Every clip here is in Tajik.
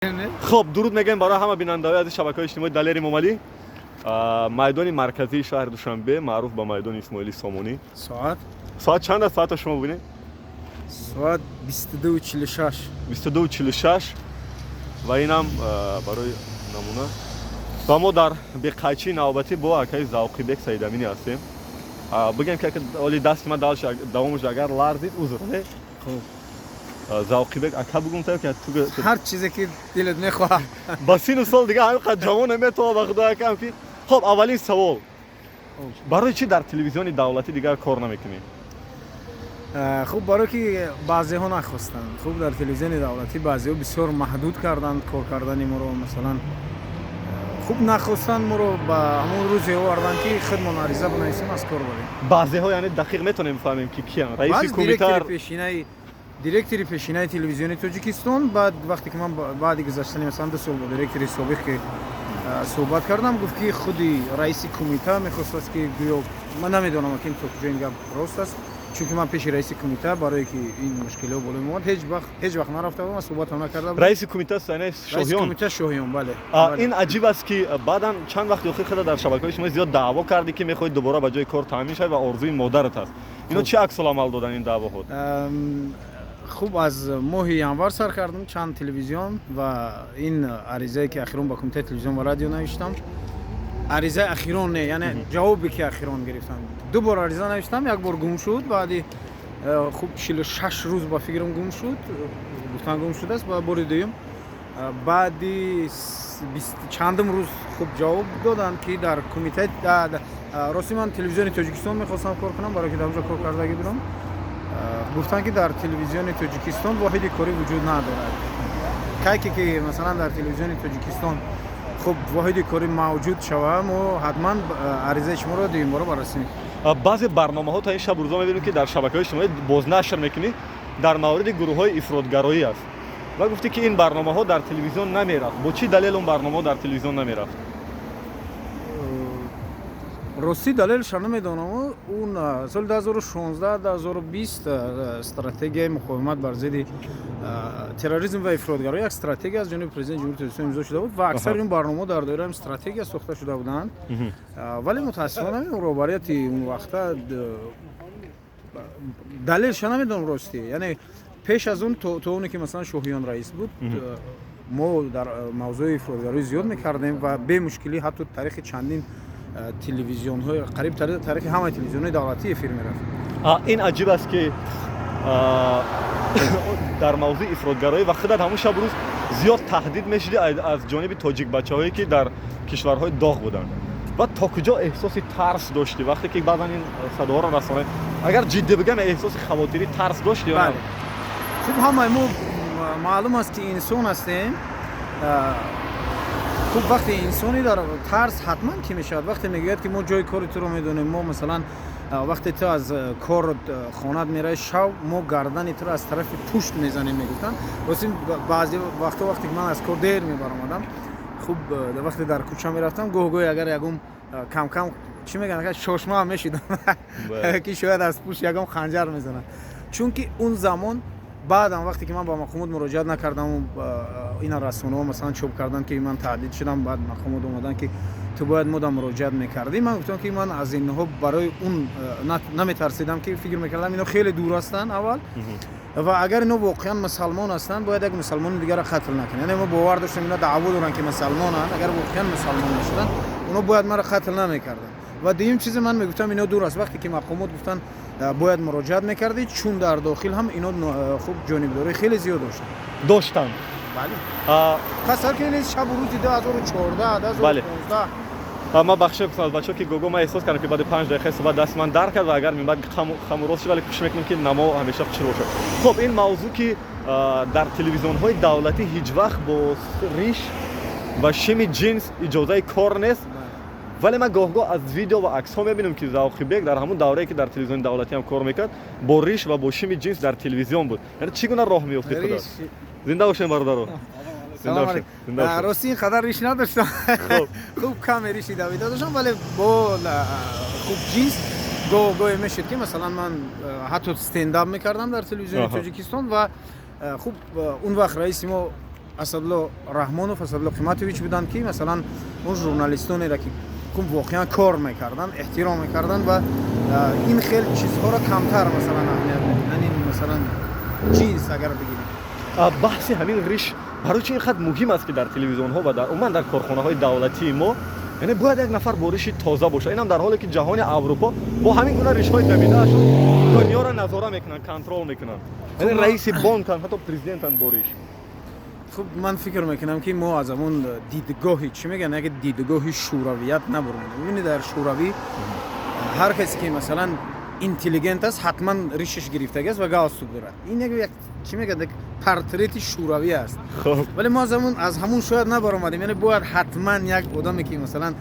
Хоб, дуруд мегӯем барои ҳама бинандаҳои аз шабакаҳои иҷтимоӣ. Далери Эмомалӣ, майдони марказии шаҳри Душанбе, маъруф ба майдони Исмоили Сомонӣ. Соат? Соат чанд аст? Соата шумо бибинед. Соат 22:46. 22:46. Ва инам барои намуна. Ва мо дар беқайчии навбатӣ бо акаи Завқибек Саидаминӣ ҳастем. Бигем, ки оли дасти ман давомаш агар ларзид, узр, не? Хуб. Завқибек ака бугум та ки ту? Ҳар чизе ки дилат мехоҳад. Ба сину сол дига ҳамин қадр ҷавон наметавон, ба худо акам ки. Хоб, аввалин савол: барои чӣ дар телевизиони давлатӣ дигар кор намекунӣ? Хуб, барое ки баъзеҳо нахостанд. Хуб, дар телевизиони давлатӣ баъзеҳо бисёр маҳдуд карданд кор кардани моро. Масалан, хуб, нахостанд моро, ба ҳамон рӯзе оварданд, ки худмон ариза бинависем, аз кор барем. Баъзеҳо, яъне дақиқ метавонем бифаҳмем, ки киян? Раиси кумита? Пешинаи директори пешинаи телевизиони Тоҷикистон. Баъд вақте ки ман баъди гузаштани, масалан, 2 сол бо директори собиқ ки суҳбат кардам, гуфт, ки худи раиси кумита мехостааст, ки гӯё, ман намедонам, ки то куҷо ин гап рост аст, чунки ман пеши раиси кумита, барое ки ин мушкилиҳо болои мо, ҳеҷ вақт нарафта будам, суҳбатам накарда будам. Раиси кумита яъне Шоҳиён? Кумита Шоҳиён, бале. Ин аҷиб аст, ки баъдан чанд вақти охир худа дар шабакаҳои иҷтимоӣ зиёд даъво кардӣ, ки мехоҳӣ дубора ба ҷои кор таъмин шавӣ ва орзуи модарат аст. Ино чӣ аксуламал додан, ин даъвоҳо? Хуб, аз моҳи январ сар кардам чанд телевизион ва ин аризае, ки ахирон ба кумитаи телевизион ва радио навиштам, аризаи ахирон не, яъне ҷавобе, ки ахирон гирифтам. Ду бор ариза навиштам, як бор гум шуд, баъди хуб 46 рӯз, ба фикрам, гум шуд, гуфтан, гум шудааст. Ба бори дуюм баъди чандум рӯз хуб ҷавоб доданд, ки дар кумитаи, рости, ман телевизиони Тоҷикистон мехостам кор кунам, барое ки дар онҷо кор кардагӣ будам. Гуфтанд, ки дар телевизиони Тоҷикистон воҳиди корӣ вуҷуд надорад. Кайке ки, масалан, дар телевизиони Тоҷикистон хуб воҳиди корӣ мавҷуд шава, мо ҳатман аризаи шуморо дуюмбора баррасӣ мекунем. Баъзе барномаҳо та ин шаб рӯзо мебинем, ки дар шабакаҳои иҷтимоӣ бознашр мекунӣ, дар мавриди гурӯҳҳои ифротгароӣ аст ва гуфтӣ, ки ин барномаҳо дар телевизион намерафт. Бо чӣ далел он барномаҳо дар телевизион намерафт? Ростӣ, далелша намедонам. Он соли 2016, 2020 стратегияи муқовимат бар зидди терроризм ва ифротгароӣ, як стратегия аз ҷониби президенти Ҷумҳурии Тоҷикистон имзо шуда буд ва аксари он барномаҳо дар доираи ҳамин стратегия сохта шуда буданд. Вале мутаассифона роҳбарияти он вақта, далелша намедонам, ростӣ. Яъне пеш аз он, то оне ки, масалан, Шоҳиён раис буд, мо дар мавзӯи ифротгароӣ зиёд мекардем ва бемушкилӣ ҳатто таърихи чандин телевизионҳои, қариб таърихи ҳамаи телевизионҳои давлатӣ эфир мерафт. Ин аҷиб аст, ки дар мавзӯи ифротгароӣ ва худат ҳамун шаб рӯз зиёд таҳдид мешудӣ аз ҷониби тоҷикбачаҳое, ки дар кишварҳои доғ буданд. Ва то куҷо эҳсоси тарс доштӣ, вақте ки баъзан ин садоҳоро расона, агар ҷиддӣ бигам, эҳсоси хавотирӣ, тарс доштӣ ё не? Хуб, ҳамаи мо маълум аст, ки инсон ҳастем. Хуб, вақте инсони дар тарс ҳатман ки мешавад. Вақте мегӯяд, ки мо ҷои кори туро медонем, мо, масалан, вақте ту аз кор хонат меравӣ шав, мо гардани туро аз тарафи пушт мезанем, мегуфтанд. Рости, баъзе вақто, вақте ки ман аз кор дер мебаромадам, хуб, вақте дар кӯча мерафтам, гоҳ гоҳе агар ягон камкам, чӣ мегӯянд, шошмаам мешидам, ки шояд аз пушт ягон ханҷар мезанад, чунки он замон, баъдам вақте ки ман ба мақомот муроҷиат накардам, ина расонаҳо, масалан, чоп карданд, ки ман таҳдид шудам. Баъд мақомот омаданд, ки ту бояд мода муроҷиат мекардӣ. Ман гуфтам, ки ман аз инҳо барои он наметарсидам, ки фикр мекардам, ино хеле дур ҳастанд аввал, ва агар ино воқеан мусалмон ҳастанд, бояд як мусалмони дигарро қатл накунанд. Яъне мо бовар доштем, ино даъво доранд, ки мусалмонанд, агар воқеан мусалмон мешуданд, оно бояд маро қатл намекарданд. Ва дуюм чизе, ман мегуфтам, ино дур аст. Вақте ки мақомот гуфтанд, бояд муроҷиат мекардӣ, чун дар дохил ҳам ино хуб ҷонибдорӣ хеле зиёд доштанд. Доштанд? Бале, тасаввур кунед, шабу рӯзи 2014, 2015. Ман бахшиш мепурсам аз бачаҳо, ки гого ман эҳсос кардам, ки баъди 5 дақиқаи суҳбат дасти ман дард кард ва агар минбаъд хаму рост шуд, вале кӯшиш мекунем, ки намо ҳамеша хушрӯ бошад. Хуб, ин мавзӯъ, ки дар телевизионҳои давлатӣ ҳеҷ вақт бо риш ва шими ҷинс иҷозаи кор нест, вале ман гоҳ-гоҳ аз видео ва аксҳо мебинам, ки Завқибек дар ҳамун даврае, ки дар телевизиони давлатӣ ҳам кор мекард, бо риш ва бо шими ҷинс дар телевизион буд. Яъне чӣ гуна роҳ меёфтед худат? Зинда бошем, бародаро. Рости, ин қадар риш надоштам, хуб, каме риши давида доштам, вале бо хуб ҷинс гоҳ гоҳе мешуд, ки масалан ман ҳатто стендап мекардам дар телевизиони Тоҷикистон ва хуб, он вақт раиси мо Асадулло Раҳмонов, Асадулло Қиматович буданд, ки масалан он журналистонеро, ки воқеан кор мекарданд, эҳтиром мекарданд ва ин хел чизҳоро камтар масалан аҳамият медоданд. Ин масалан ҷинс агар бигирем. Баҳси ҳамин риш барои чи ин қадр муҳим аст, ки дар телевизионҳо ва дар умуман дар корхонаҳои давлатии мо, яъне бояд як нафар бо риши тоза бошад, инам дар ҳоле ки ҷаҳони Аврупо бо ҳамин гуна ришҳои дамидаашон дунёро назора мекунанд, контрол мекунанд, яъне раиси бонканд, ҳатто президентанд бо риш. Хуб, ман фикр мекунам, ки мо аз ҳамон дидгоҳи, чӣ мегӯянд, яке дидгоҳи шӯравият набурмем. Бибинед, дар Шӯравӣ ҳар касе ки масалан интеллигент аст, ҳатман ришаш гирифтагӣ аст ва галстук дорад. Ин як, чӣ мегӯянд, як портрети шӯравӣ аст. Вале мо аз ҳамун шояд набаромадем. Яъне бояд ҳатман як одаме, ки масалан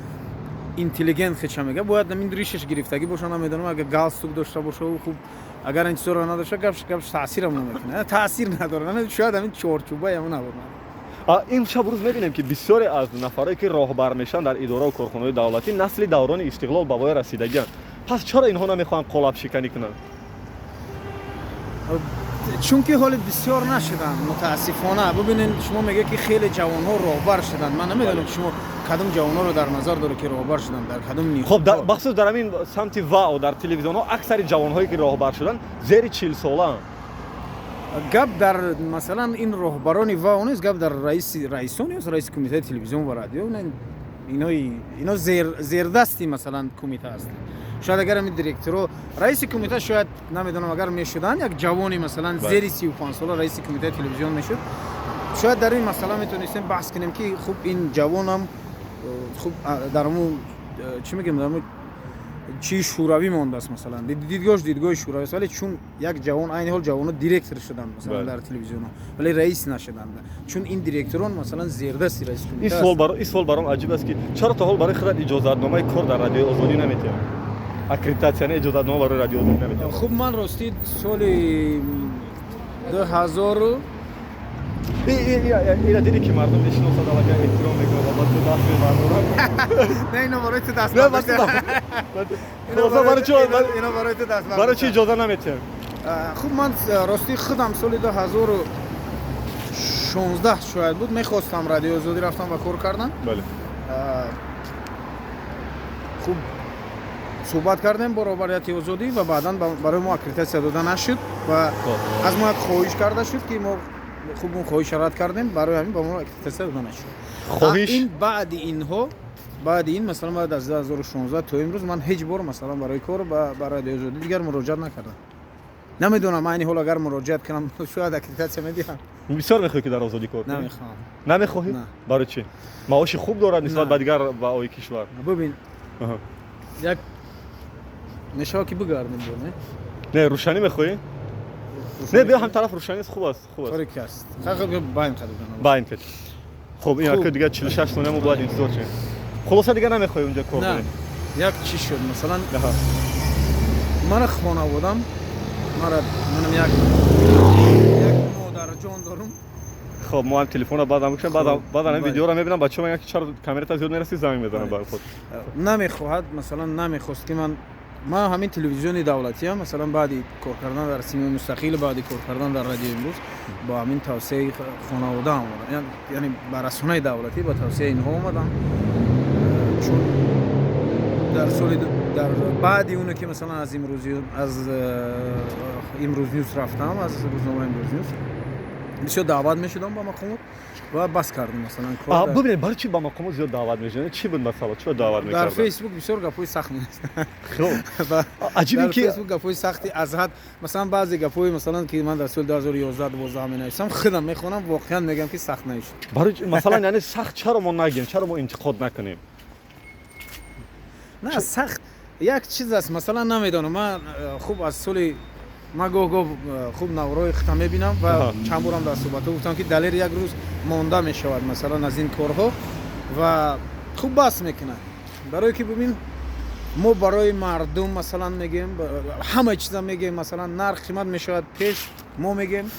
интеллигент хеча мега, бояд ҳамин ришаш гирифтагӣ боша, намедонам, агар галстук дошта боша. Хуб, агар ин чизоро надошта, гапш таъсирам намекунад, таъсир надорад. Шояд ҳамин чорчӯбаи ҳамон набурмад. Ин шабу рӯз мебинем, ки бисёре аз нафарое, ки роҳбар мешаванд дар идораву корхонаҳои давлатӣ, насли даврони истиқлол ба воя расидагианд. Пас чаро инҳо намехоҳанд қолабшиканӣ кунанд? Чунки ҳоли бисёр нашуданд, мутаассифона. Бубинед, шумо мегӯед, ки хеле ҷавонҳо роҳбар шуданд. Ман намедонам, ки шумо кадом ҷавонҳоро дар назар доред, ки роҳбар шуданд, дар кадом. Хоб, бахусус дар ҳамин самти ВАО, дар телевизионҳо аксари ҷавонҳое, ки роҳбар шуданд, зери 40 солаанд. Гап дар масалан ин роҳбарони ВАО нест, гап дар раиси раисон ё раиси кумитаи телевизион ва радио. Ино зердасти масалан кумита ҳастанд. Шояд агар ҳамин директоро, раиси кумита, шояд, намедонам, агар мешуданд, як ҷавони масалан зери 35 сола раиси кумитаи телевизион мешуд, шояд дар ин масъала метавонистем баҳс кунем, ки хуб, ин ҷавонам хуб дар ҳамун, чӣ мегӯем, дар ҳамун чи шӯравӣ мондааст, масалан дидгоҳш дидгоҳи шӯравӣ аст. Вале чун як ҷавон, айни ҳол ҷавонҳо директор шуданд масалан дар телевизионҳо, вале раис нашуданд, чун ин директорон масалан зердасти раиси кумита. Ин суол баром аҷиб аст, ки чаро то ҳол барои худат иҷозатномаи кор дар Радиои Озодӣ наметиҳанд, аккредитатсия, иҷозатнома барои Радиои Озодӣ наметиҳанд? Хуб, ман ростӣ соли 2000 Ира диди, ки мардум мешиносад, аллакай эҳтиром мекунад ва ба ту даст мебардорад. Не, ино барои ту даст. Ино барои ту даст. Барои чи иҷоза наметиҳанд? Хуб, ман ростӣ худам соли 2016 шояд буд, мехостам Радиои Озодӣ рафтам ва кор кардам. Хуб, суҳбат кардем бо роҳбарияти Озодӣ ва баъдан барои мо аккредитатсия дода нашуд ва аз мо як хоҳиш карда шуд, ки мо хуб он хоҳиша рад кардем. Барои ҳамин ба мо аккредитатсия дода нашуд. Хоҳиш. Ин баъди инҳо, баъди ин масалан баъд аз 2016 то имрӯз ман ҳеҷ бор масалан барои кор ба Радиои Озодӣ дигар муроҷиат накардам. Намедонам, айни ҳол агар муроҷиат кунам, шояд аккредитатсия медиҳам. Бисёр мехоҳӣ, ки дар Озодӣ кор кунӣ? Намехоҳам. Намехоҳӣ? Барои чӣ? Маоши хуб дорад нисбат ба дигар ВАОи кишвар. Бубин, як мешавад, ки бигардем бо не? Не, рӯшанӣ мехоҳӣ? Не, биё ҳам тараф, рӯшанӣ хуб аст, хуб аст. Торик аст. Баин қадр. Баин кад. Хуб, ин ака дигар 46 сония мо бояд интизор шавем. Хулоса, дигар намехоҳӣ унҷа кор кунӣ? Як чӣ шуд, масалан мара хонаводам, мара, манам як модарҷон дорум. Хоб, мо ҳам телефонро баъдан бикушем, баъдан ин видеоро мебинам, бачаҳо мегӯянд, ки чаро камерата зиёд мерасӣ, занг мезанам ба худ. Намехоҳад, масалан намехост, ки ман ҳамин телевизиони давлатиам, масалан баъди кор кардан дар Симои мустақил, баъди кор кардан дар Радиои Имрӯз, бо ҳамин тавсияи хонаводаам омадам, яъне ба расонаи давлатӣ ба тавсияи инҳо омадам. Чун дар соли дар баъди оне ки масалан аз Имрӯз Нюс рафтам, аз рӯзномаи Имрӯз Нюс бисёр даъват мешудам ба мақомот ва бас кардам масалан. Бубинед, барои чӣ ба мақомот зиёд даъват мешуданд? Чӣ буд масъала, чӣ даъват мекарданд? Дар Фейсбук бисёр гапҳои сахт менависанд. Аҷибе ки Фейсбук гапҳои сахти аз ҳад, масалан баъзе гапҳои, масалан, ки ман дар соли 2011 12 менависам, худам мехонам, воқеан мегӯям, ки сахт навишт. Барои масалан, яъне сахт чаро мо нагем, чаро мо интиқод накунем? На, сахт як чиз аст, масалан намедонам, ман хуб аз соли ман гоҳ-гоҳ хуб наврои худам мебинам ва чанд борам дар суҳбатҳо гуфтам, ки Далер як рӯз монда мешавад масалан аз ин корҳо ва хуб бас мекунад. Барое ки бибин, мо барои мардум масалан мегӯем, ҳамаи чиза мегӯем, масалан нарх қимат мешавад, пеш мо мегӯем,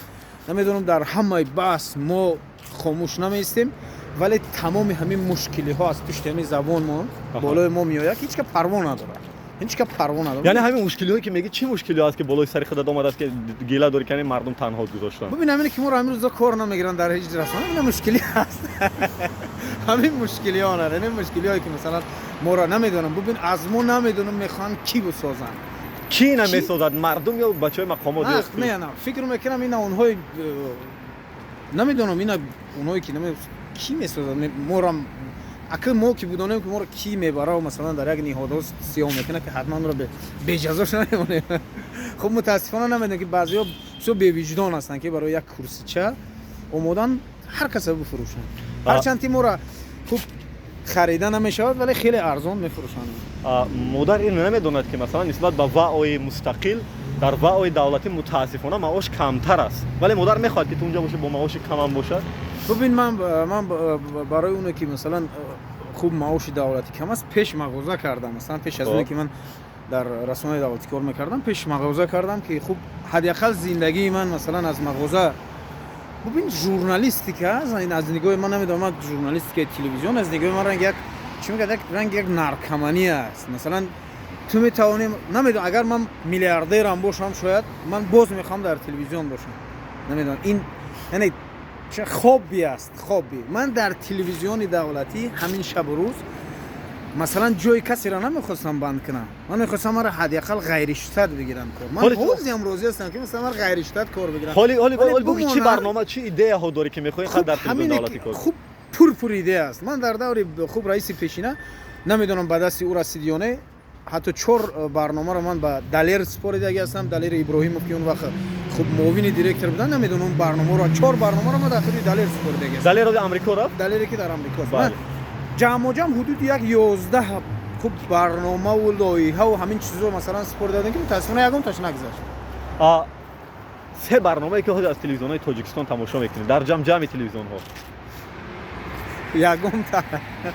намедонам, дар ҳамаи баҳс мо хомӯш намеистем, вале тамоми ҳамин мушкилиҳо аз пушти ҳамин забон мо болои мо меояд, ки ҳеч ка парво надорад. Ҳеҷ ка парво надорам. Яъне ҳамин мушкилиҳое ки мегӣ, чӣ мушкилиҳо аст, ки болои сари худат омадааст, ки гила дорӣ, ки мардум танҳо гузоштанд? Бибин, ҳамине ки моро ҳамин рӯза кор намегиранд дар ҳеҷ расона, ина мушкилӣ аст. Ҳамин мушкилиҳо, ин мушкилиҳое ки масалан моро намедонам, бибин, аз мо намедонам мехоҳанд кӣ бисозанд. Кӣ ина месозад, мардум ё бачаҳои мақомот? Не, не, фикр мекунам ина онҳои, намедонам, ина онҳое ки кӣ месозад морам. Ака, мо ки будонем, ки моро кӣ мебара, масалан дар як ниҳодҳо сиёҳ мекунад, ки ҳатман моро беҷазош намемонем. Хуб, мутаассифона намедонем, ки баъзеҳо бисёр бевиҷдон ҳастанд, ки барои як курсича омодан ҳар каса бифурӯшанд. Ҳарчанд ки моро хуб харида намешавад, вале хеле арзон мефурӯшанд. Модар ин намедонад, ки масалан нисбат ба ВАОи мустақил дар ВАОи давлатӣ мутаассифона маош камтар аст, вале модар мехоҳад, ки ту унҷа бошӣ, бо маоши камам бошад. Бибин, ман барои оне ки масалан хуб маоши давлатӣ кам аст, пеш мағоза кардам. Масалан, пеш аз оне ки ман дар расонаи давлатӣ кор мекардам, пеш мағоза кардам, ки хуб ҳадди ақал зиндагии ман масалан аз мағоза. Бибин, журналистика аз нигоҳи ман, намедонам, ман журналистикаи телевизион аз нигоҳи ман ранг як, чӣ мегӯяд, як ранг як наркомания аст. Масалан, ту метавонӣ, намедонам, агар ман миллиардерам бошам, шояд ман боз мехоҳам дар телевизион бошам. Намедонам, ин яъне хобби аст, хобби. Ман дар телевизиони давлатӣ ҳамин шабу рӯз масалан ҷои касеро намехостам банд кунам, ман мехостам маро ҳадди ақал ғайриштат бигиранд кор. Ман ҳозиам розӣ ҳастам, ки масалан маро ғайриштат кор бигиранд. Ҳоли бугӯ, чӣ барнома, чӣ идеяҳо дорӣ, ки мехоҳӣ дар телевизиони давлатӣ кор? Хуб, пур идея аст. Ман дар даври хуб раиси пешина, намедонам, ба дасти ӯ расид ё не, ҳатто чор барномаро ман ба Далер супоридагӣ ҳастам, Далери Иброҳимов, ки он вақт хуб муовини директор будан. Намедонам, барномаро, чор барномаро ман дар худи Далер супоридагӣ ҳастам. Далер Амрико рафт? Далере ки дар Амрико аст. Ҷамъоҷамъ ҳудуди як 11 хуб барномаву лоиҳаву ҳамин чизо масалан супоридадем, ки мутаассифона ягонташ нагузашт. Се барномае, ки ҳозир аз телевизионҳои Тоҷикистон тамошо мекунед, дар ҷамъҷамъи телевизионҳо? Ягонта.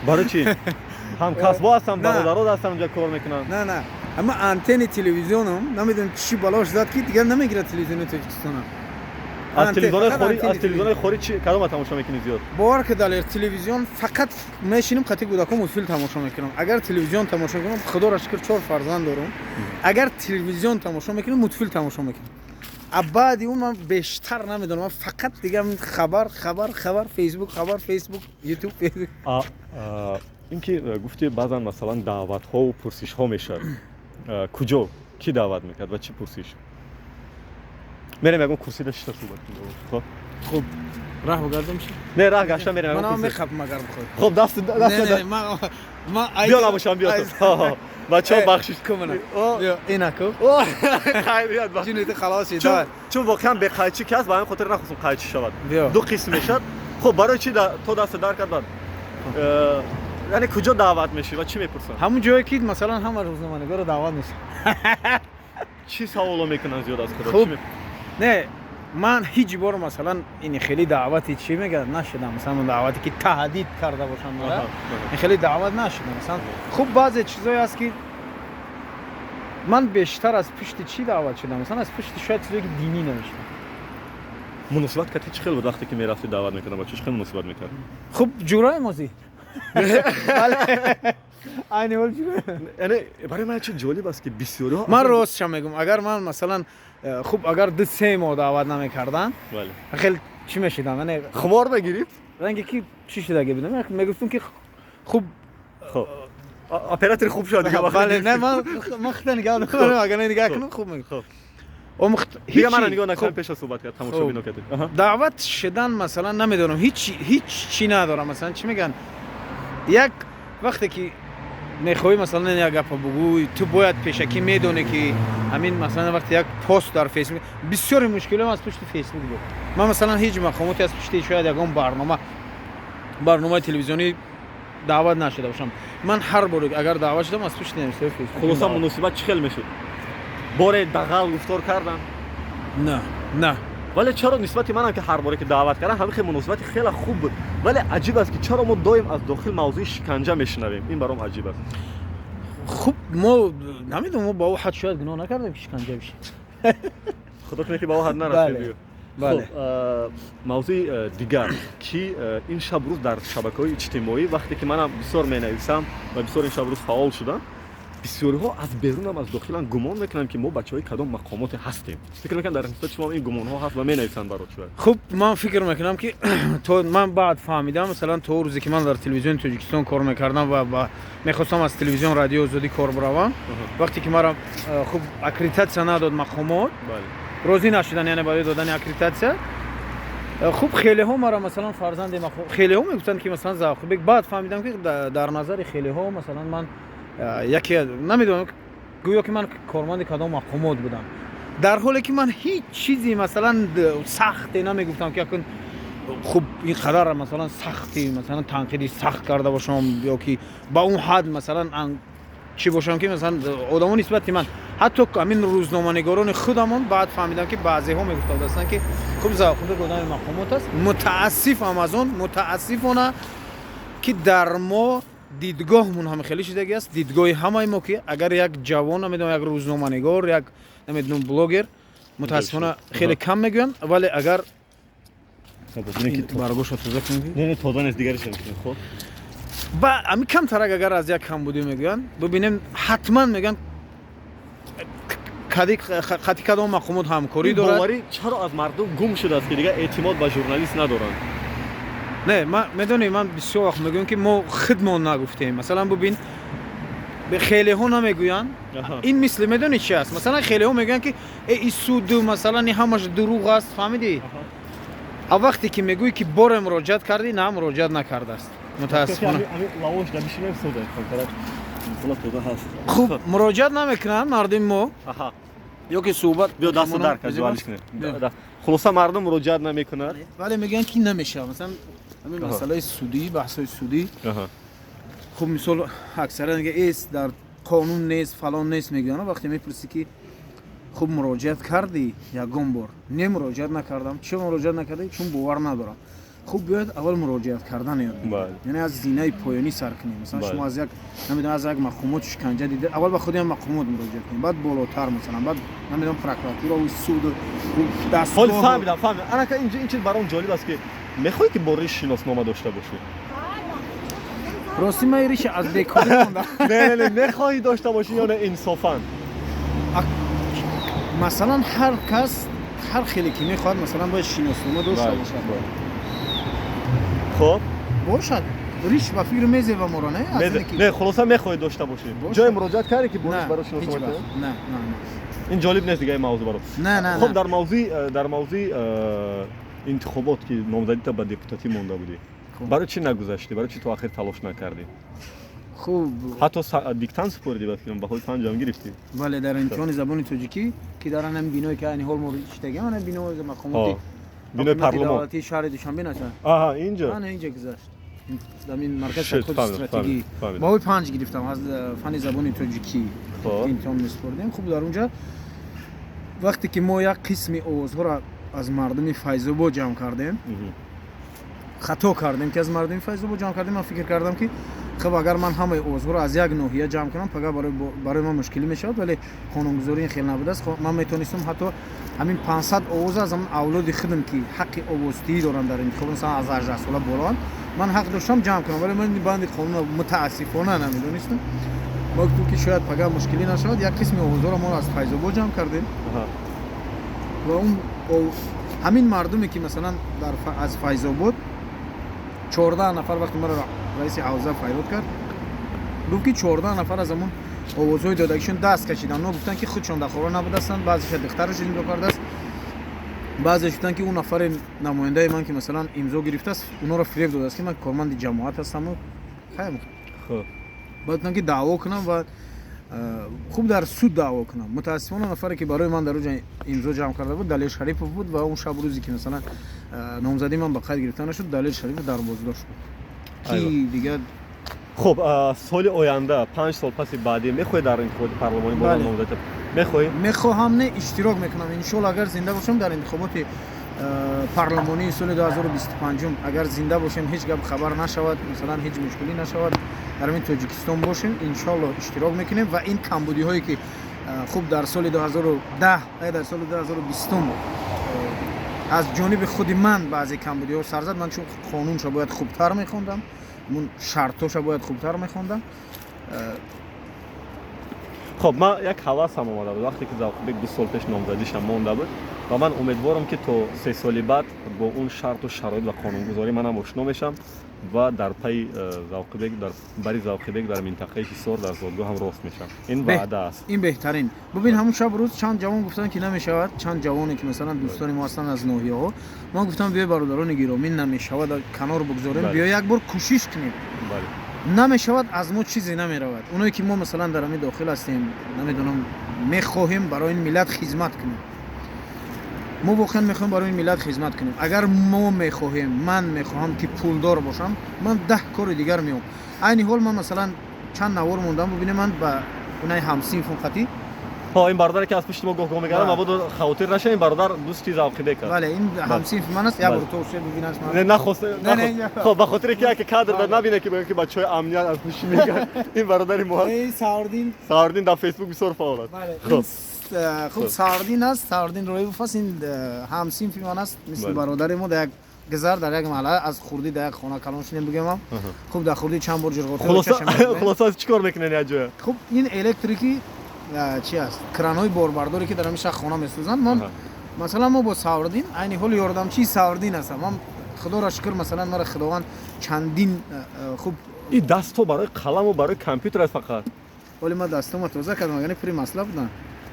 Барои чӣ? Ҳамкасбо ҳастанд, бародаро ҳастанд, унҷа кор мекунанд. Не, не, ама антенни телевизионам, намедонам, чӣ балош зад, ки дигар намегирад телевизиони Тоҷикистонам. Аз телевизионҳои хориҷ чи кадома тамошо мекунӣ зиёд? Бовар ки, Далер, телевизион фақат мешинем қати кӯдакон, мультфилм тамошо мекунам. Агар телевизион тамошо кунам, худоро шукр, чор фарзанд дорам, агар телевизион тамошо мекунам, мультфилм тамошо мекунам. А баъди он ман бештар намедонам, ман фақат дигар хабар, хабар, хабар, Фейсбук, хабар, Фейсбук, Ютуб. Ин ки гуфти, баъзан масалан даъватҳову пурсишҳо мешавад, куҷо кӣ даъват мекард ва чӣ пурсиш? Мерем, ягон курсида шита суҳбат кунем. Хоб. Хуб, раҳ бигардам чи? Не, раҳ гашта мерем. Ман мехапам, агар бихоҳӣ. Хоб, даст даст биё, набошам, биё, бачаҳо, бахшиш. Инаку. Хайрият. Ҷинити халос. Чун воқеан беқайчӣ ки аст, ба ҳамин хотир нахостум қайчӣ шавад, ду қисм мешавад. Хуб, барои чи то даста дар кард? Бад, яъне куҷо даъват мешӣ ва чӣ мепурсанд? Ҳамун ҷое ки масалан ҳама рӯзноманигорро даъват мешавад. Чӣ саволо мекунанд зиёд аз худо? Хуб, не, ман ҳеҷ бор масалан ин хеле даъвати, чӣ мегӯяд, нашудам. Масалан, даъвате ки таҳдид карда бошанд мара, ин хеле даъват нашудам. Масалан, хуб, баъзе чизое аст, ки ман бештар аз пушти чӣ даъват шудам, масалан аз пушти шояд чизое ки динӣ навиштам. Муносибат кати чӣ хел буд, вақте ки мерафти, даъват мекардам, ба чӣ хел муносибат мекард? Хуб, ҷураем озӣ, айни ҳол ҷура. Яъне барои ман чӣ ҷолиб аст, ки бисёриҳо Ман ростша мегӯм, агар ман масалан хуб, агар 2-3 моҳ даъват намекарданд, хеле чӣ мешидам, яъне хумор мегирифт. Ранге ки чӣ шудаги будам, мегуфтам, ки хуб. Хуб, оператори хуб шуд. Бале, не, ман худа нигоҳ накунам, агар нигоҳ кунам, хуб мегӯм. Дига мана нигоҳ накунам, пеш аз суҳбат кард тамошобино кардед. Даъват шудан масалан, намедонам, ҳеҷ чӣ надорам. Масалан, чӣ мегӯянд, як вақте ки мехоҳӣ масалан як гапа бугӯй, ту бояд пешакӣ медонӣ, ки ҳамин масалан вақте як пост дар Фейсбук, бисёри мушкилиам аз пушти Фейсбук буд. Ман масалан ҳеҷ мақомоте аз пушти шояд ягон барнома, барномаи телевизионӣ даъват нашуда бошам. Ман ҳар боре агар даъват шудам, аз пушти навиштаи Фейсбук. Хулоса, муносибат чӣ хел мешуд? Боре дағал гуфтор кардан? Не, не. Вале чаро нисбати манам, ки ҳар боре ки даъват кардам, ҳамин хел муносибати хеле хуб буд, вале аҷиб аст, ки чаро мо доим аз дохил мавзӯи шиканҷа мешунавем? Ин баром аҷиб аст. Хуб, мо намедонам, мо ба ӯ ҳад шояд гуноҳ накардем, ки шиканҷа бишем. Худо кунад, ки ба ӯ ҳад нарасид. Бале. Мавзӯи дигар, ки ин шабрӯз дар шабакаҳои иҷтимоӣ, вақте ки манам бисёр менависам ва бисёр ин шабрӯз фаъол шудам. Бисёриҳо аз берунам, аз дохилан гумон мекунанд, ки мо бачаҳои кадом мақомоте ҳастем. Фикр мекунам, дар нисбати шумо ин гумонҳо ҳаст ва менависанд барот шояд. Хуб, ман фикр мекунам, ки то ман баъд фаҳмидам, масалан, то рӯзе ки ман дар Телевизиони Тоҷикистон кор мекардам ва мехостам аз телевизион, Радио Озодӣ кор биравам, вақте ки маро хуб аккредитатсия надод мақомот, розӣ нашудан, яъне барои додани аккредитатсия. Хуб, хелеҳо мара, масалан, фарзанди, хелеҳо мегуфтанд, ки масалан Завқбек. Баъд фаҳмидам, ки дар назари хелеҳо, масалан, ман яке намедонам, гӯё ки ман корманди кадом мақомот будам, дар ҳоле ки ман ҳеҷ чизи, масалан, сахте намегуфтам, ки акун хуб ин қадар, масалан, сахти, масалан, танқиди сахт карда бошам ё ки ба он ҳад, масалан, чӣ бошам, ки масалан одамо нисбати ман, ҳатто ҳамин рӯзноманигорони худамон, баъд фаҳмидам, ки баъзеҳо мегуфтаанд, ки хуб, Завқбек одами мақомот аст. Мутаассифам аз он, мутаассифона, ки дар мо дидгоҳмон ҳам хеле шидаги аст, дидгоҳи ҳамаи мо, ки агар як ҷавон, намедонам, як рӯзноманигор, як, намедонам, блогер, мутаассифона, хеле кам мегӯянд, вале агар баргоша тоза кунем. Не, тоза нест, дигари. Хуб. Ба ами камтарак агар аз як камбудӣ мегӯянд, бибинем, ҳатман мегӯянд, хати кадом мақомот ҳамкорӣ дорад. Боварӣ чаро аз мардум гум шудааст, ки дигар эътимод ба журналист надоранд? Не, ман медонӣ, ман бисёр вақт мегӯям, ки мо худмон нагуфтем. Масалан, бубин, хелеҳо намегӯянд. Ин мисли, медонӣ, чи аст? Масалан, хелеҳо мегӯянд, ки э, и суду, масалан, ҳамаш дурӯғ аст, фаҳмидӣ? А вақте ки мегӯӣ, ки боре муроҷиат кардӣ, на, муроҷиат накардааст, мутаассифона. Хуб, муроҷиат намекунанд мардуми мо ё ки суҳбат. Биё, дасту дар. Хулоса, мардум муроҷиат намекунад. Вале мегӯянд, ки намешавад. Масалан, ҳамин масъалаи судӣ, баҳсҳои судӣ, хуб, мисол, аксаран мега, эс дар қонун нест, фалон нест мегӯянд. Вақте мепурсӣ, ки хуб, муроҷиат кардӣ ягон бор? Не, муроҷиат накардам. Чӣ муроҷиат накардӣ? Чун бовар надорам. Хуб, биёед, аввал муроҷиат кардан ёд, яъне аз зинаи поёнӣ сар кунем. Масалан, шумо аз як, намедонам, аз як мақомот шиканҷа дида, аввал ба худи мақомот муроҷиат кунем, баъд болотар, масалан, баъд, намедонам, прокуратура, суд. Фаҳмидам, фаҳмидам. Анака, ин чиз баром ҷолиб аст, ки мехоҳӣ, ки бо риш шиноснома дошта бошӣ? Рости, ман риша аз бекорӣ мондам. Не, не, мехоҳӣ дошта бошӣ ё не, инсофан? Масалан, ҳар кас ҳар хеле ки мехоҳад, масалан, бояд шиноснома дошта бошад. Хуб. Бошад, риш ба фикр мезева моро, не? Не, хулоса, мехоҳӣ дошта бошӣ? Ҷое муроҷиат кардӣ, ки бориш барои шиноснома? Не, не. Ин ҷолиб нест дига, ин мавзӯъ баро. Не, не. Хуб, дар мавзӯи интихобот, ки номзадита ба депутатӣ монда будӣ, барои чӣ нагузаштӣ? Барои чӣ то ахир талош накардӣ? Хуб. Ҳатто диктант супоридӣ, ба фикрам, баҳои 5 ам гирифтӣ. Бале, дар имтиҳони забони тоҷикӣ, ки дар ҳамин биное, ки айни ҳол мо иштагиам, ана бинои мақомоти бинои парлумон давлатии шаҳри Душанбе наша. Аҳа, инҷо. Ана инҷа гузашт, дар ин марказ тадқиқоти стратегӣ баҳои 5 гирифтам аз фанни забони тоҷикӣ, имтиҳон месупоридем. Хуб, дар онҷа вақте ки мо як қисми овозҳоро аз мардуми Файзобод ҷамъ кардем, хато кардем, ки аз мардуми Файзобод ҷамъ кардем. Ман фикр кардам, ки хуб, агар ман ҳамаи овозҳоро аз як ноҳия ҷамъ кунам, пага барои ман мушкилӣ мешавад. Вале қонунгузорӣ ин хел набудааст. Ман метавонистам ҳатто ҳамин 500 овоз аз ҳамон авлоди худам, ки ҳаққи овоздиҳӣ доранд дар интихоб, масалан, аз 18 сола болоанд, ман ҳақ доштам ҷамъ кунам. Вале ман банди қонунро мутаассифона намедонистам. Ма гуфтам, ки шояд пага мушкилӣ нашавад. Як қисми овозҳоро мо аз Файзобод ҷамъ кардем ва он ҳамин мардуме, ки масалан аз Файзобод 14 нафар, вақте маро раиси ҳавза файрод кард, гуфт, ки 14 нафар аз ҳамон овозҳои додагишон даст кашиданд. Онҳо гуфтанд, ки худшон дар хора набудастанд, баъзеша духтараш имзо кардааст, баъзеш гуфтанд, ки он нафари намояндаи ман, ки масалан имзо гирифтааст, онҳоро фиреб додааст, ки ман корманди ҷамоат ҳастаму. Баъд гуфтанд, ки даъво кунам ва хуб, дар суд даъво кунам. Мутаассифона, нафаре, ки барои ман дар оҷа имзо ҷамъ карда буд, Далер Шарипов буд ва он шаб, рӯзе ки масалан номзадии ман ба қайд гирифта нашуд, Далер Шарипов дар боздошт буд, ки дигар. Хуб, соли оянда, 5 сол паси баъдӣ, мехоҳӣ дар интихоботи парлумонӣ бо номзадӣ мехоҳӣ? Мехоҳам, не, иштирок мекунам, иншоалло, агар зинда бошам, дар интихоботи парлумонии соли 2025. Агар зинда бошем, ҳеҷ гап хабар нашавад, масалан, ҳеҷ мушкилӣ нашавад, дар ҳамин Тоҷикистон бошем, иншоалло, иштирок мекунем. Ва ин камбудиҳое, ки хуб, дар соли 2010, дар соли 2020 аз ҷониби худи ман баъзе камбудиҳо сар зад, ман чун қонунша бояд хубтар мехондам, ҳамун шартоша бояд хубтар мехондам. Хоб, ман як ҳавасам омада буд, вақте ки Завқибек 2 сол пеш номзадишам монда буд, ва ман умедворам, ки то 3 соли баъд бо он шарту шароит ва қонунгузорӣ манам ошно мешам ва дар пайи Завқибек, дар бари Завқибек, дар минтақаи Ҳисор, дар зодгоҳам рост мешам. Ин ваъда аст. Ин беҳтарин. Бубин, ҳамун шаб рӯз чанд ҷавон гуфтанд, ки намешавад. Чанд ҷавоне, ки масалан дӯстони мо ҳастанд аз ноҳияҳо, ман гуфтам: биёй, бародарони гиромӣ, намешавад, канор бигзорем, биё як бор кӯшиш кунем. Намешавад, аз мо чизе намеравад. Оное ки мо масалан дар ҳамин дохил ҳастем, намедонам, мехоҳем барои ин миллат хизмат кунем. Мо воқеан мехоҳем барои ин миллат хизмат кунем. Агар мо мехоҳем, ман мехоҳам, ки пулдор бошам, ман 10 кори дигар меом. Айни ҳол ман масалан чанд навор мондам, бубинем, ман ба унаи ҳамсинфум қатӣ. Ҳо, ин бародаре, ки аз пушти мо гоҳ-гоҳ мегардад, мабодо хавотир нашав, ин бародар дӯсти Завқибек аст. Бале, ин ҳамсинфи ман аст. Як бор то бибинаш. Не, нахост. Хоб, ба хотире ки яке кадр да набине, ки бигӯяд, ки бачаҳои амният аз пушти мегардад, ин бародари мо аст. Саурдин. Саурдин дар Фейсбук бисёр фаъол аст. Хуб, Саурдин аст, Саурдин Роибов аст. Ин ҳамсинфи ман аст, мисли бародари мо, дар як гузар, дар як маҳалла, аз хурдӣ дар як хона калон шудем, бигӯям. Хуб, дар хурдӣ чанд бор ҷирғот. Хулоса, чӣ кор мекунед як ҷоя? Хуб, ин электрики чи аст, кранҳои борбардоре, ки дар ҳамин шаҳр хона месӯзанд. Ман масалан, мо бо Саврдин, айни ҳол ёрдамчии Саврдин ҳастам. Ман, худоро шукр, масалан, мара Худованд чандин хуб. Ин дастҳо барои қаламу барои компютер аст фақат. Ҳоли ман дастҳома тоза кардам, яъне пури масла будам.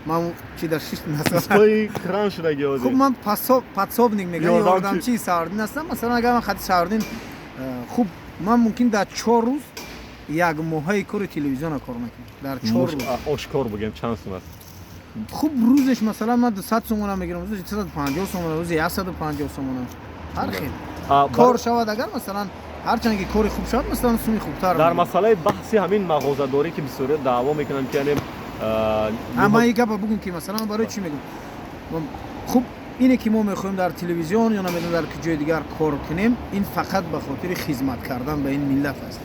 Ман чи дар шишт. Устои кран шудаги. Хуб, ман подсобник мегӯям, ёрдамчии Саврдин ҳастам. Масалан, агар ман хати Саврдин, хуб, ман мумкин дар 4 рӯз як моҳаи кори телевизиона кор мекунам, дар 4 рӯз. Ошкор бигем, чанд сум аст? Хуб, рӯзеш масалан ман 200 сомона мегирам, рӯзи 350 сомона, рӯзи 150 сомона, ҳар хел кор шавад. Агар масалан ҳарчанд ки кори хуб шавад, масалан, суми хубтар. Дар масъалаи баҳси ҳамин мағозадорӣ, ки бисёриё даъво мекунанд, ки яъне Ман ин гапа бугум, ки масалан барои чӣ мегӯм. Хуб, ине ки мо мехоҳем дар телевизион ё намедонам дар ҷои дигар кор кунем, ин фақат ба хотири хизмат кардан ба ин миллат аст.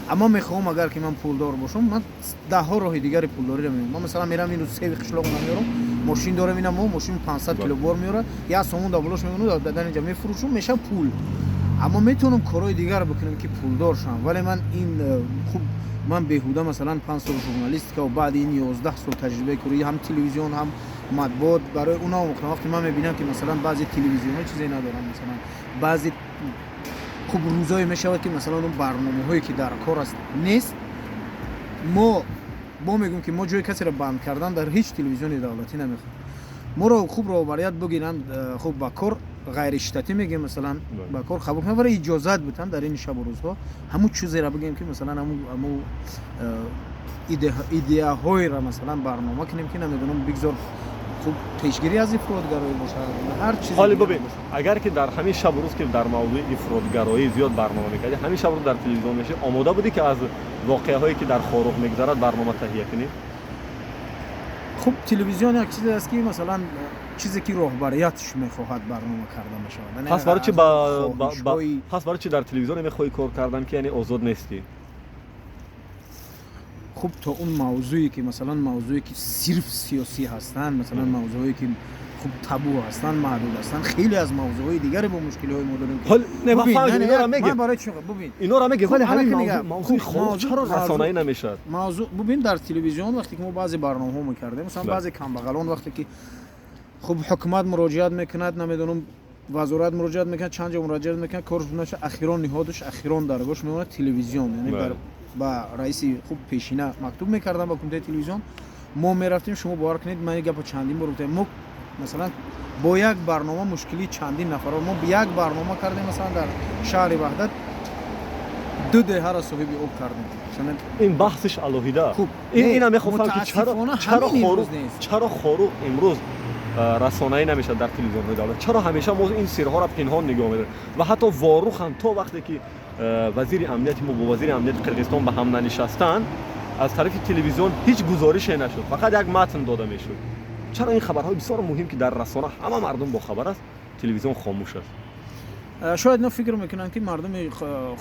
Аммо мехоҳам, агар ки ман пулдор бошам, ман даҳҳо роҳи дигари пулдориро меёбам. Ман масалан мерам, ин рӯз севи қишлоқ намеёрам, мошин дорам, ина мо мошин 500 кило бор меёрад, як сомон дар болош мемонад, дар инҷа мефурӯшам, мешавад пул. Аммо метавонам корҳои дигар бикунам, ки пулдор шавам. Вале ман ин хуб, ман беҳуда масалан 5 сол журналистика ва баъди ин 11 сол таҷрибаи корӣ, ҳам телевизион, ҳам матбуот, барои он омӯхтам. Вақте ман мебинам, ки масалан баъзе телевизионҳо чизе надоранд, масалан баъзе, хуб, рӯзое мешавад, ки масалан он барномаҳое, ки дар кор аст, нест. Мо бо мегӯем, ки мо ҷои касеро банд кардан дар ҳеҷ телевизиони давлатӣ намехоҳем. Моро хуб роҳбарият бигиранд, хуб, ба кор ғайриштатӣ мегӯем, масалан ба кор қабул кунанд, вале иҷозат битанд дар ин шабу рӯзҳо ҳамун чизеро бигӯем, ки масалан ҳамун идеяҳоеро масалан барнома кунем, ки намедонам, бигзор хуб пешгирӣ аз ифротгароӣ бошад, ҳар чиз. Ҳоли бубин, агар ки дар ҳамин шабу рӯз, ки дар мавзӯи ифротгароӣ зиёд барнома мекардӣ, ҳамин шабу рӯз дар телевизион мешӣ, омода будӣ, ки аз воқеаҳое, ки дар Хоруғ мегузарад, барнома таҳия кунӣ? Хуб, телевизион як чизе аст, ки масалан чизе ки роҳбариятш мехоҳад, барнома карда мешавад. Пас барои чи дар телевизионе мехоҳӣ кор кардан, ки яъне озод нестӣ? Хуб, то он мавзӯе, ки масалан мавзӯе, ки сирф сиёсӣ ҳастанд, масалан мавзӯҳое, ки хуб табу ҳастанд, маҳдуд ҳастанд. Хеле аз мавзӯъҳои дигаре бо мушкилиҳои мо дорем. Инора мегем, вале ҳамин мавзӯи Хоруғ чаро расонаӣ намешавад? Мавзӯъ, бубин, дар телевизион вақте ки мо баъзе барномаҳо мекардем, масалан баъзе камбағалон, вақте ки хуб ҳукумат муроҷиат мекунад, намедонам, вазорат муроҷиат мекунад, чанд ҷо муроҷиат мекунад, корш нашавад, ахирон ниҳодаш, ахирон даргоҳш мемонад телевизион. Яъне ба раиси хуб пешина мактуб мекардам, ба кумитаи телевизион мо мерафтем. Шумо бовар кунед, ман ин гапо чандин бор гуфтам, мо масалан бо як барнома мушкилии чандин нафарро, мо як барнома кардем, масалан дар шаҳри Ваҳдат ду деҳаро соҳиби об кардем. Ин баҳсиш алоҳида. Ина мехоҳам, ки чаро Хоруғ имрӯз расонаӣ намешавад дар телевизионҳои давлат? Чаро ҳамеша мо ин сирҳоро пинҳон нигоҳ медорем? Ва ҳатто Ворух ҳам, то вақте ки вазири амнияти мо бо вазири амнияти Қирғизистон ба ҳам нанишастанд, аз тарафи телевизион ҳеҷ гузорише нашуд, фақат як матн дода мешуд. Чаро ин хабарҳои бисёр муҳим, ки дар расона ҳама мардум бохабар аст, телевизион хомӯш аст? Шояд ино фикр мекунанд, ки мардуми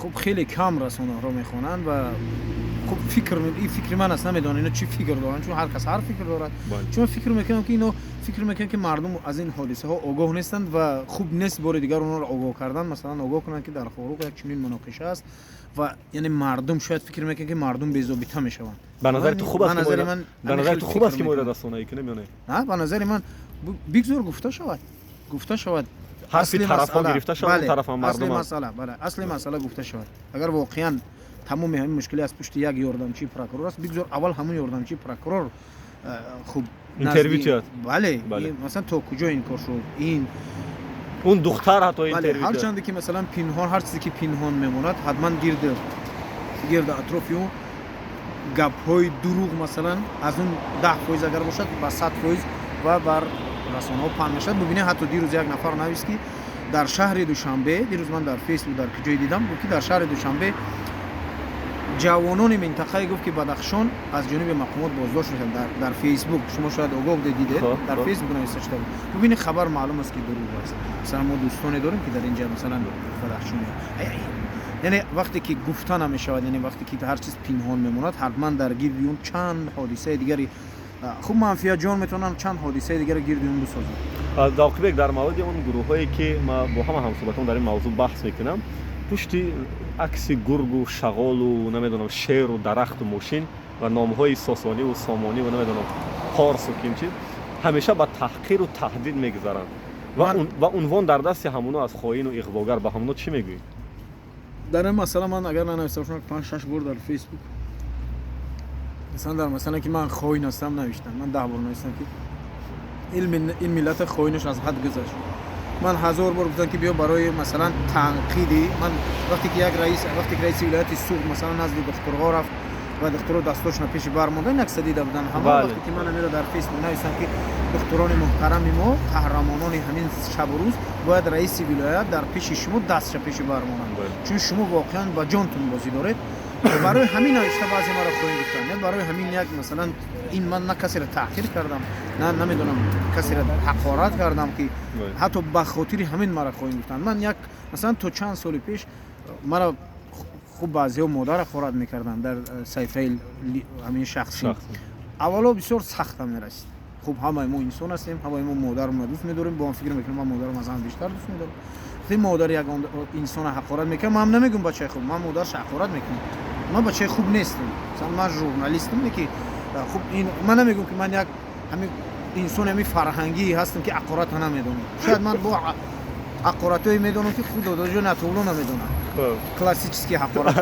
хуб хеле кам расонаҳоро мехонанд ва Хуб, фикр, ин фикри ман аст, намедонам, ино чӣ фикр доранд, чун ҳар кас ҳар фикр дорад. Чун фикр мекунам, ки ино фикр мекунанд, ки мардум аз ин ҳодисаҳо огоҳ нестанд ва хуб нест бори дигар онҳоро огоҳ кардан. Масалан, огоҳ кунанд, ки дар Хоруғ як чунин муноқиша аст ва яъне мардум шояд фикр мекунанд, ки мардум безобита мешаванд. Ба назари ту хуб аст, ба назари ту хуб аст, ки мо инро расонаӣ кунем ё не? На, ба назари ман бигзор гуфта шавад, гуфта шавад. Ҳарфи тарафҳо гирифта шавад, тараф мардум. Масъала, бале, асли масъала гуфта шавад. Агар воқеан тамоми ҳамин мушкилӣ аз пушти як ёрдамчии прокурор аст, бигзор аввал ҳамун ёрдамчии прокурор хуб интервю тиёд. Бале, масалан, то куҷо ин кор шуд, ин он духтар ҳатто интервю. Ҳарчанде ки, масалан, пинҳон, ҳар чизе ки пинҳон мемонад, ҳатман гирди атрофи ӯ гапҳои дурӯғ, масалан, аз он 10% агар бошад, ба 100% ва бар расонаҳо паҳн мешавад. Бубинед, ҳатто дирӯз як нафар навист, ки дар шаҳри Душанбе, дирӯз ман дар Фейсбук, дар куҷое дидам, гуфт, ки дар шаҳри Душанбе ҷавонони минтақае, гуфт, ки Бадахшон аз ҷониби мақомот боздошт шуданд. Дар Фейсбук шумо шояд огоҳ дидед, дар Фейсбук нависта шуда буд. Бубинед, хабар маълум аст, ки дурӯғ аст. Масалан, мо дӯстоне дорем, ки дар инҷа, масалан, Бадахшон, яъне вақте ки гуфта намешавад, яъне вақте ки ҳар чиз пинҳон мемонад, ҳатман дар гирди он чанд ҳодисаи дигари хуб манфиатҷон метавонанд чанд ҳодисаи дигаро гирди он бисозанд. Завқибек, дар мавриди он гурӯҳҳое, ки ма бо ҳама ҳамсӯҳбатон дар ин мавзӯъ баҳс мекунам, пушти акси гургу шағолу, намедонам, шеру дарахту мошин ва номҳои сосониву сомониву, намедонам, порсу ким чиз ҳамеша ба таҳқиру таҳдид мегузаранд ва унвон дар дасти ҳамоно аз хоину иғвогар, ба ҳамоно чӣ мегӯӣ? Дар ин масъала ман агар нанависта бошам, панҷ шаш бор дар Фейсбук, масалан, дар масъала, ки ман хоин ҳастам, навиштам. Ман 10 бор навиштам, ки ин миллата хоинаш аз ҳад гузашт. Ман ҳазор бор гуфтам, ки биё барои, масалан, танқиди ман, вақте ки як раис, вақте ки раиси вилояти Суғд, масалан, назди духтурҳо рафт ва духтурҳо дастошона пеши бар мондан, акса дида буданд ҳама. Вақте ки ман амиро дар Фейсбук нависам, ки духтурони муҳтарами мо, қаҳрамонони ҳамин шабу рӯз, бояд раиси вилоят дар пеши шумо дастша пеши бар монанд, чун шумо воқеан ба ҷонтон бозӣ доред. Барои ҳамин навишта баъзе маро хоин гуфтанд. Барои ҳамин як, масалан, ин ман на касеро таҳқир кардам, на, намедонам, касеро ҳақорат кардам, ки ҳатто ба хотири ҳамин маро хоин гуфтанд. Ман як, масалан, то чанд соли пеш маро хуб баъзеҳо модар ҳақорат мекарданд дар саҳифаи ҳамин шахсӣ. Аввало бисёр сахтам мерасид. Хуб, ҳамаи мо инсон ҳастем, ҳамаи мо модарро дӯст медорем. Бо ҳам фикр мекунем, ман модарам аз ҳама бештар дӯст медорам. Вақте модар як инсона ҳақорат мекунад, ман намегӯм бачаи хуб, ман модарша ҳақорат мекунам, ман бачаи хуб нестам. Масалан, ман журналистам, не ки хуб, ин ман намегӯм, ки ман як ҳамин инсони ҳамин фарҳангӣ ҳастам, ки ҳақората намедонам. Шояд ман бо ҳақоратҳое медонам, ки худ додаҷо натоло намедонам, классический ҳақорат,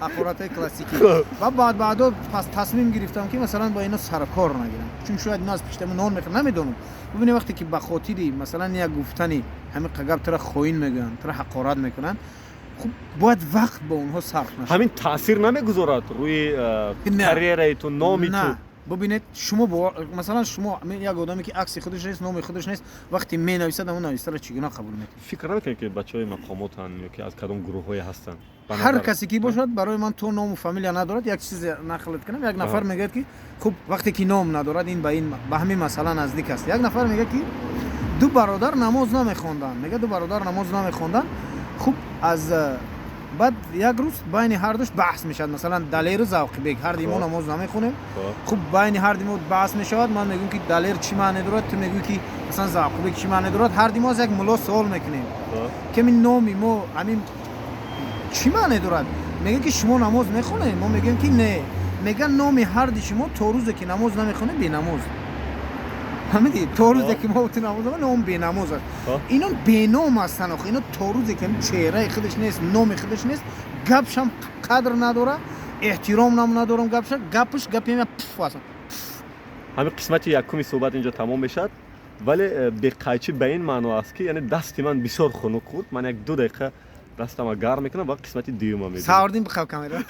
ҳақоратҳои классикӣ. Ва баъд баъдо пас тасмим гирифтам, ки, масалан, ба ино саркор нагирам, чун шояд ино аз пиштамо нон мехӯрам, намедонам. Бубинед, вақте ки ба хотири, масалан, як гуфтани ҳамин гап тура хоин мегӯянд, тура ҳақорат мекунанд, хуб, бояд вақт ба онҳо сарф нашавад. Ҳамин таъсир намегузорад рӯи карьераи ту, номи ту? Бубинед, шумо, масалан, шумо як одаме, ки акси худаш нест, номи худаш нест, вақте менависад, ҳамон навистаро чӣ гуна қабул мекунад? Фикр намекунед, ки бачаҳои мақомотанд ё ки аз кадом гурӯҳҳое ҳастанд? Ҳар касе ки бошад, барои ман то ному фамилия надорад. Як чизе нақлат кунам. Як нафар мегӯяд, ки хуб, вақте ки ном надорад, ин ба ин, ба ҳамин масъала наздик аст. Як нафар мегӯяд, ки ду бародар намоз намехонданд. Мегӯяд, ду бародар намоз намехонданд. Хуб, аз баъд як рӯз байни ҳардуш баҳс мешавад. Масалан, Далеру Завқибек, ҳарди мо намоз намехонем. Хуб, байни ҳарди мо баҳс мешавад. Ман мегӯям, ки Далер чӣ маъне дорад, ту мегӯӣ, ки масалан, Завқибек чӣ маъне дорад. Ҳарди мо аз як мулло суол мекунем, ки ҳамин номи мо ҳамин чӣ маъне дорад. Мегӯяд, ки шумо намоз мехонед? Мо мегӯем, ки не. Мегӯяд, номи ҳарди шумо то рӯзе ки намоз намехонед, бенамоз. Фаҳмидӣ? То рӯзе ки мо ту намоз, ном бенамоз аст. Ино беном ҳастанд охи. Ино то рӯзе ки чеҳраи худаш нест, номи худаш нест, гапшам қадр надора, эҳтиром нам надорам. Гапша, гапаш гапи пуф аст. Ҳамин қисмати якуми суҳбат инҷо тамом мешавад, вале беқайчӣ ба ин маъно аст, ки яъне дасти ман бисёр хунук буд. Ман як ду дақиқа дастама гарм мекунам ва қисмати дуюма мебинам. Саврдин, бихав камера.